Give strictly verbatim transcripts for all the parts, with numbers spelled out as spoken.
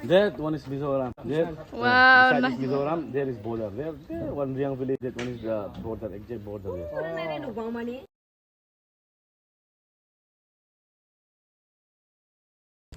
That one is Mizoram. That, wow, beside is nice. Mizoram, there is border. There, there, one Reang village, that one is the border, exact border there.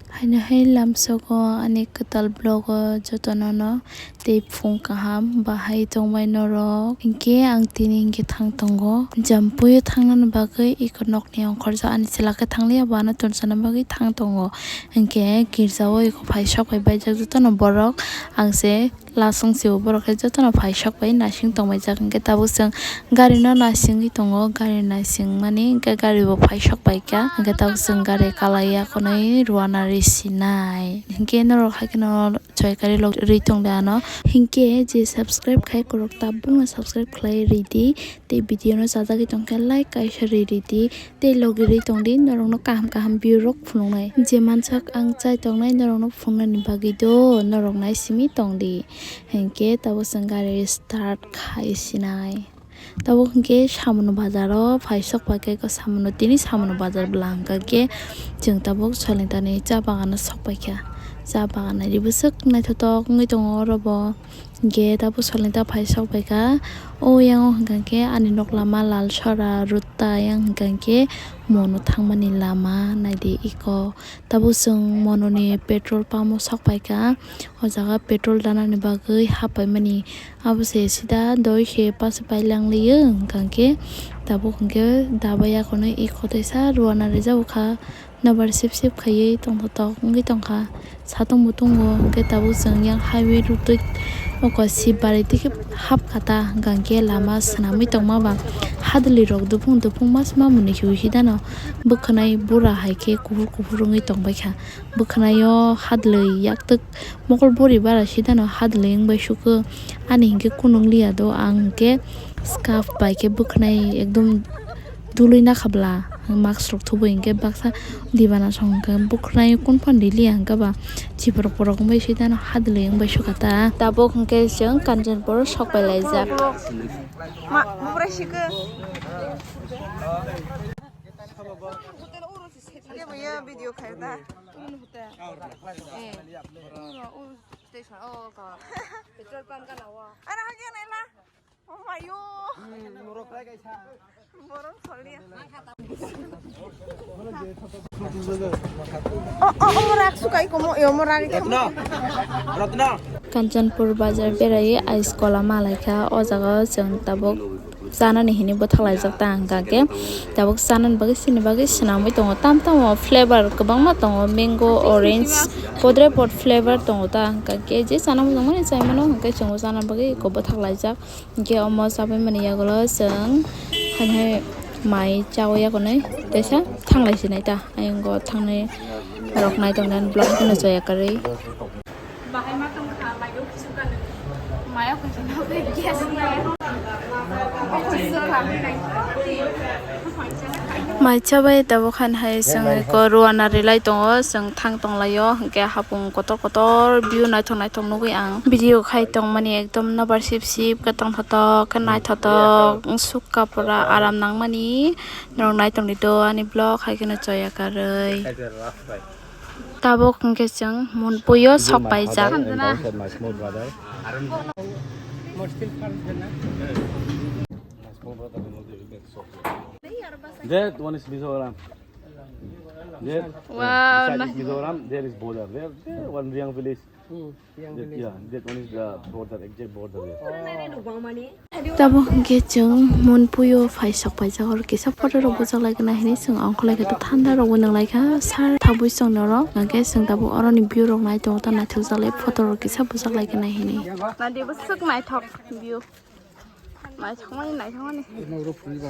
Haino hai lamsogo ani kwtal vlog o jotono no tei phung kaham bahai tongbai norok. Hinkhe ang tini hinkhe thang tongo Jampui o thangnani bagwi eko nokni ongkhorjak ani chwla khe thangliya bo ano tonsana bagwi thang tongo. Hinkhe girja o eko phai sok phai baijak jotono borok ang se. Lasong sio borok khe jotono phai sok bai naising tongbaijak, hinkhe tabuk chwng gari no naisingwi tongo, gari naising mani hinkhe gari bo phai sok bai kha, hinkhe tabuk chwng gari kalai ya khwnwi rwna rw sinai. Hinkhe norok hai kheno choi kari lok rwi tong de ano, hinkhe je subscribe khai khorok tabuk no subscribe khlai rw di, tei video no chajagwi tong khe like kaisa rw rw di. Tei logi rwi tong di, norokno kaham kaham view rok phunuknai. Je mansak ang chai tongnai, norokno phunuknani bagwi do, norok nai simi tong di. Hinkhe tabuk chwng gari start khai sinai. Tabuk hinkhe Samono bazar o phai sok pai khe, Samono tini Samono bazar bwla hwnkha khe chwng tabuk Solingtani cha bagan o sok pai kha. Cha bagan naidi bwswk naithotok wngwi tongo oro bo. Hinkhe tabuk Solingta phai sok bai kha. O yang o hwnkha khe ani nok lama Lalsora Rutta yang hwnkha khe Mono thangmani lama naidi eko. Tabuk chwng Mononi petrol pump o sok pai kha. O jaga petrol danani bagwi hap paimani. Abo se sida doi se paso pai lang liyo hwnkha khe tabuk hwnkhe dabai ya khwnwi eko teisa rwna rijak kha. Nobar sip sip khaiwi tongthotok wngwi tongkha. Satung butungo hwnkhe tabuk chwng yang highway road twi oko sip barwi twi khe hapkha ta, hwnkha khe lama swnamwi tongma ba hadwlwi rok dupung dupung mas ma mwnwi hiwi hidano bwkhwnai bura hai khe kuphur kuphur wngwi tongbaikha. Bwkhwnaio hadwlwi yaktwk mokol buri bara sidano hadwlwi wngbai sukho. Ani hinkhe kunung liya do, ang hinkhe scarf bai khe bwkhwnai ekdom dului nakha bwla, mask rok thubui hinkhe baksa dibana song hinkhe bwkhwnai kunphani liya hinkhe ba chiborok borok wngbai sui tano hadwlwi wngbai sukha ta. Tabuk hinkhe chwng Kanchanpur sok pai laijak. Ma, bubra sikhe. Kebo ya video khair da. Eh. Station, oh, ka. Petrol pump ka na wa. Ana hagi na ila. Oh my yo. Borok tholiya. Oh, oh, oh, morak sukai komo, yo morak. Ratna. Ratna. Kanchanpur bazar berai ice kola malaikha, o jaga o chwng tabuk chanani hinwi bwthak laijak ta hwnkha khe tabuk chanani bagwi chini bagwi swnamwi tongo, tam tamo flavor kwbangma tongo, mango, orange, podre pod flavor tongo ta hwnkha khe je chana muchungmani chai mano hwnkhe chwngbo chana bagwi eko bwthak laijak. Hwnkhe omo chabai mani yagulo chwng hai hai mai chawi yakunwi teisa thanglai sinai ta, ayang go thangnai rok nai tongna vlog no chaya karwi. Bahai ma tong kha, mai o kisu kanu. Mai o kisu kanu, gas mai. O kisu kha. Mai chabai tabuk han hai chwng eko rwna rilai tongo, chwng thang tonglaio, hwnkhe hapung kotor kotor view naithok naithok nugui ang video khai tongmani, ekdom nobar sip sip khe tongthotok khe naithotok, sukha pura aram nangmani norok nai tongdi do ani vlog hai kheno choya karwi. Tabuk hwnkhe chwng Monpui o sok paijak. That one is Mizoram. That, wow, beside is nice. Mizoram, there is border. There, there, one Reang village. Hmm, Reang village. That, yeah, that one is the border, exact border there. Tabuk hwnkhe chwng Monpui o phai sok paijak, oro kisa photo rok bwchak lai gana hinwi chwng ongkhor lai kha, thanda rok bo nang lai kha, sar thabwi chwng norok, hwnkhe chwng tabuk oroni view rok nai tongo, ta naithok jak lai photo rok kisa bwchak lai gana hinwi. Naidi bwswk naithok view. Naithokmani, naithokmani.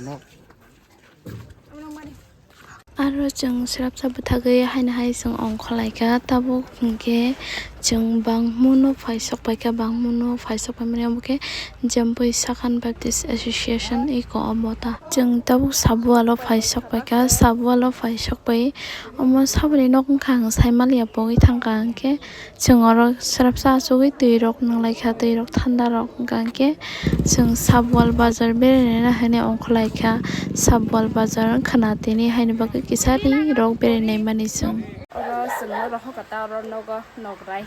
Aro chwng swrapsa bwthagwi haino hai chwng ongkhor lai kha, tabuk hwnkhe chwng Bangmuno phai sok pai kha, Bangmuno phai sok pai mani omo khe Jampui Sakan Baptist Association eko omo ta. Chwng tabuk Sabualo phai sok pai kha, Sabualo phai sok pai omo saboni nok wngkha, ang sai maliya pogwi thang kha, hwnkhe chwng oro swrapsa achugwi twi rok nang lai kha, twi rok thanda rok, hwnkha hwnkhe chwng Sabual bazar beraina hinwi ongkhor lai kha. Sabual bazar wngkha na tini, haini bagwi kisa ri rok berai nai mani chwng. Oro Chwngno rohorkha ta oro nogo nograi.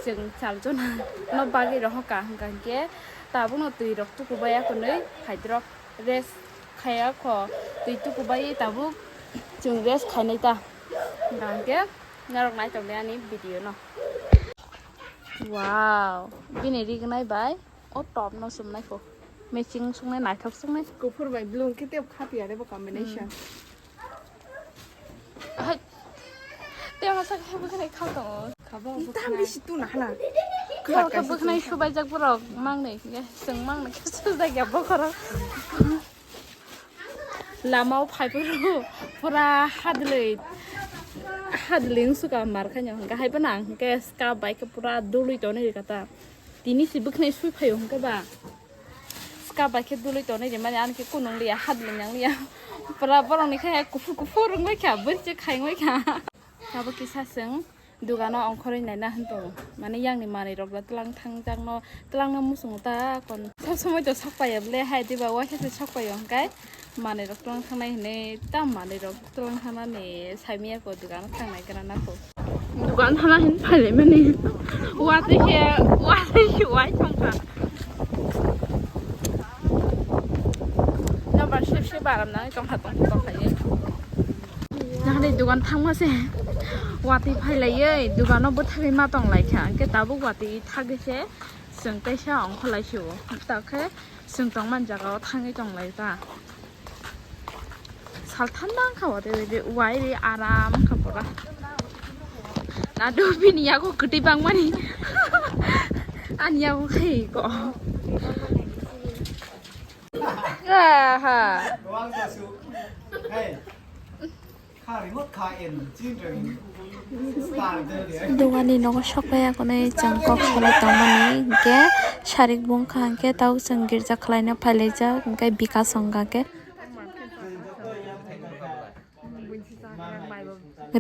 Chwng chaljona no bagwi rohorkha hwnkha hwnkhe tabukno twi rok tukubai akonwi phaidrok rest khaiya kho twi tukubai tabuk chwng rest khainai ta hwnkha hwnkhe norok naitokdi ani video no. Wow, bini rignai bai o top no chumnai kho matching sungnai naithok sungnai. Kuphur bai blue khe tei khapiya de bo combination. Hai. Tei masa khe bwkhanai khal tongo. Khabo tam bisi tu na hala. Khal khe bwkhanai subaijak borok mangnai. Chwng mangnai khe sujak ya bokhorok. Lama o phai phuru pura hadlwi hadlwi wngsuka mar khaino hwnkhe hai phano ang hwnkhe ska bai khe pura dului tonwi rwkha ta. Tini si bwkhnai sui phaio hwnkhe ba. Ska bai khe dului tonwi rimani, ani khe kunung liya, hadlwi nang liya. Pura borokni khe kuphur kuphur wngwi kha, bwrwi se khai wngwi kha. Abo kisa chwng dugano ongkhorwi naina hwn tongo. Mane yangni manwi rok da twlang thangjakno, twlangno muchungo ta kon. Sob somoi to sok paiya bwle, hai diba waisa se sok paio hwnkhe. Manwi rok twlang thangnai hinwi tam manwi rok twlang thangnani saimaya ko dugan thangnai gra na ko. Dugan thana hin phailai mani. Watwi khe, watwi khe wai thangkha. Number sip sip baram nang tongkha tong tongkha ye. Nang dei dugan thangma se. Watwi phailai ye dugano bwthagwi ma tong lai kha. Hwnkhe tabuk watwi thagwi se chwng kaisa ongkholai se o. Ta khe chwng tongmani jaga o thangwi tong lai ta. Sal thanda wngkha o, tei uairi aram wngkha pura. Nadu bini yago kwtwi bangmani. Ani yago khai ko. Aha. Hey. Dugani nogo sok pai akonwi chwng kok salai tongmani, hwnkhe sarik bungkha hwnkhe tabuk chwng girja khwlaina phailaijak, hwnkhe bikash wngkha khe.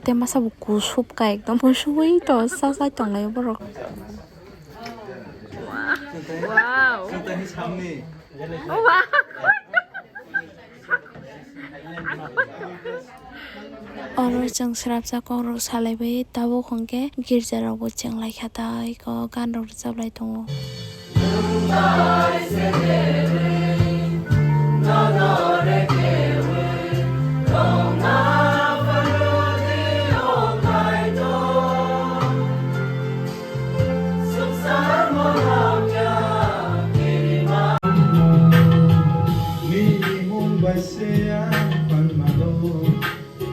Tei masa bo kusupkha ekdom, kusubwi to chajai tonglaio borok. Wow. Wow. Oro chwng srapsa kokrok salaibai tabuk hwnkhe girja rokbo chenglaikha tei kok ganrok rwchaplai tongo. Nini mung bai se ang phan mano,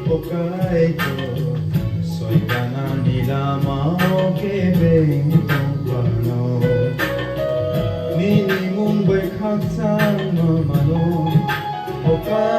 o Kaitor, soitanani lama o kebeng tong phano. Nini mung bai khakchang ma mano, o Kaitor.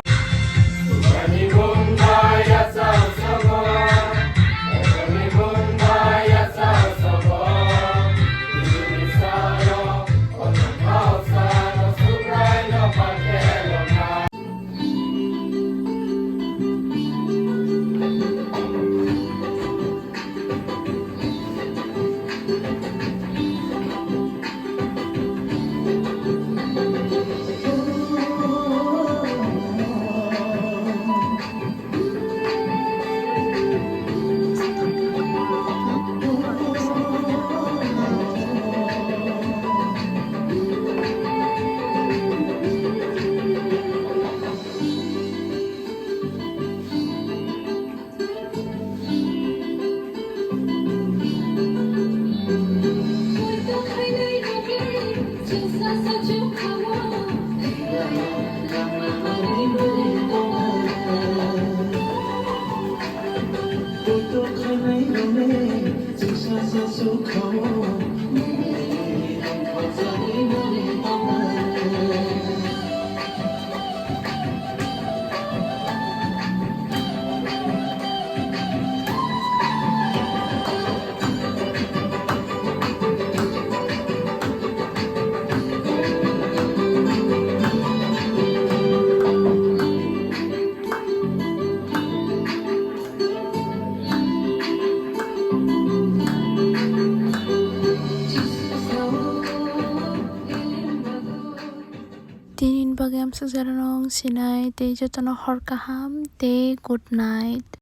Tini ni bagwi amsuk jora no wng sinai tei jotono hor kaham tei good night.